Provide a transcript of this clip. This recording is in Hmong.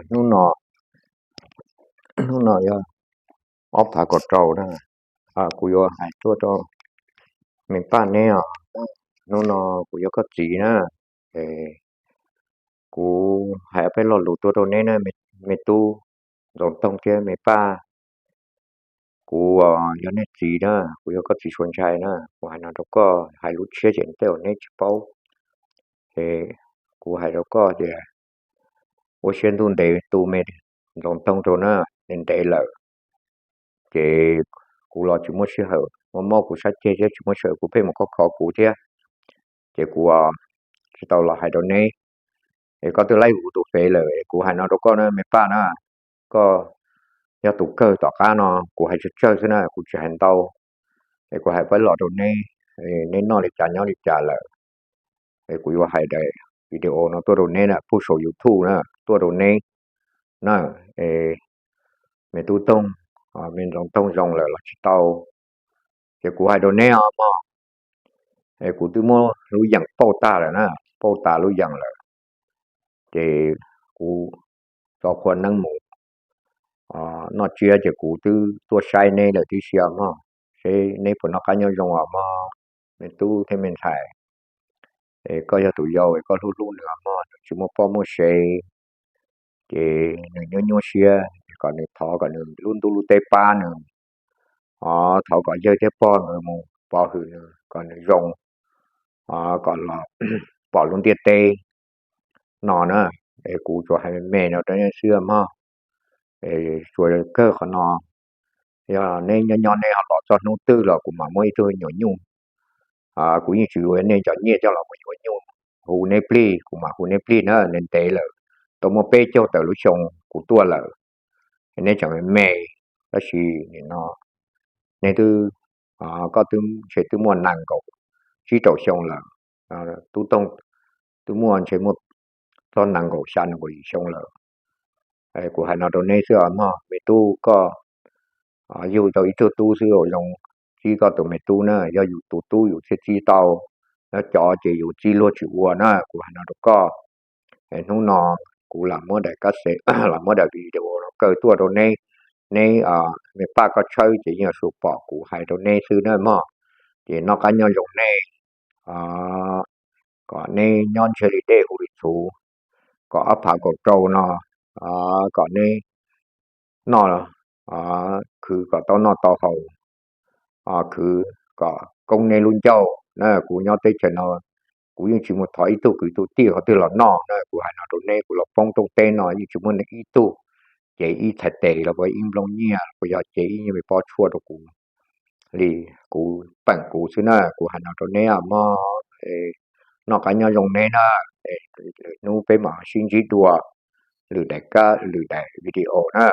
Hnub no, hnub no yog ob phav kaum rau na, kuv yuav hais tuaj rau me paj neb os. Hnub no kuv yog koj txiv na, kuv hais ob peb lo lus tuaj rau neb na, me tub Ntxoov Toog thiab me paj. Kuv yog nej txiv na, kuv yog koj txiv Suav Ntshai na, kuv hais no rau koj, hais lub tshiab ces tej uas neb tsis paub. Ces kuv hais rau koj tias ua siab ntuj ntev tu me Ntxoov Toog rau na, nws ntev lawm. Ces kuv los tsis muaj sij hawm, mob mob kuv sab ceg thiab tsis muaj sij hawm, kuv pheej mus khov kho kuv thiab. Ces kuv tsis tau los hais rau neb, es koj twb laib kuv tus fev lawm. Kuv hais no rau koj na me paj na, koj yog tus kawg tom qab no, kuv hais tsawg tsawg xwb na, kuv tsis hais ntau. Es kuv hais pab los rau neb, neb noj li cas nyob li cas lawm. Es kuv yuav hais daim video no tuaj rau neb na, pub saum YouTube na, tuaj rau neb na. Es me tub Toog, me Ntxoov Toog zoo lawm los tsis tau, ces kuv hais rau neb os mog. Es kuv twb muab lub yeem pauj tag lawm na, pauj tas lub yeem lawm. Ces kuv tso qhua neeb mus noj tsiab ces kuv twb tuaj saib neb lawm tib si os mog, seb neb puas noj qab nyob zoo os mog, me tub thiab me ntxhais. Es koj yog tus yau es koj hlub hlub nws os mog, nws tsis muaj poj muaj sev, ces nws nyuaj nyuaj siab, kom nws thov kom nws lub ntuj lub teb pab nws. Thov kom yawg thiab pog nkawd mus pov hwm nws kom nws zoo, kom los pom lub ntiaj teb no na. Es kuv tsuas hais me me no rau nej xwb mog. Tsuas kawg qhov no, yog neb nyob nyob neb ho los txog hnub twg los kuv mam muab ib tug nyuam nyuj, kuv yeej tsis yuav nej cov nyiaj coj los mus yuav nyuj, hu neb plig kuv mam hu neb plig na, ntev ntev lawm, tau muaj peb caug tawm lub xyoo kuv tuaj lawm. Neb tseem me me, tab sis nim no neb twb, koj twb ntshe twb muaj nees nkaum tsib rau xyoo lawm, tub Toog twb muaj ntshe muaj txog nees nkaum xya nees nkaum yim xyoo lawm. Kuv hais no rau neb xwb os mog, me tub koj yug tau ib tug tub xwb zoo, txib koj tus me tub na, yog yus tus tub yus thiaj txib tau, nyob cov ces yus txib luag tsis ua na, kuv hais no rau koj. Hnub no kuv lam muab daim kab xes, lam muab daim video no kaw tuaj rau neb, neb me paj koj tshawb ces yeej yuav tsum pom kuv hais rau neb xwb na mog. Ces noj qab nyob zoo nej, kom neb nyob ntshe li dej hu li txhuv, kom ob phav kaum rau no kom neb noj, khwv kom tau noj tau haus, khwv kom koob neb lub ncauj na. Kuv nyob teb chaws no kuv yeej tsis mus thov ib tug kwv tug tij qhov twg los noj na, kuv hais no rau neb, kuv los poob rooj teb no yeej tsis muaj neeg ib tug cev ib txhais tes los puas ib nplooj nyiaj los puas yog cev ib nyuag me pob tshuaj rau kuv li, kuv peem kuv xwb na, kuv hais no rau neb mog. Noj qab nyob zoo neb na, lwm hnub peb mam sib ntsib dua lwm daim kab lwm daim video na.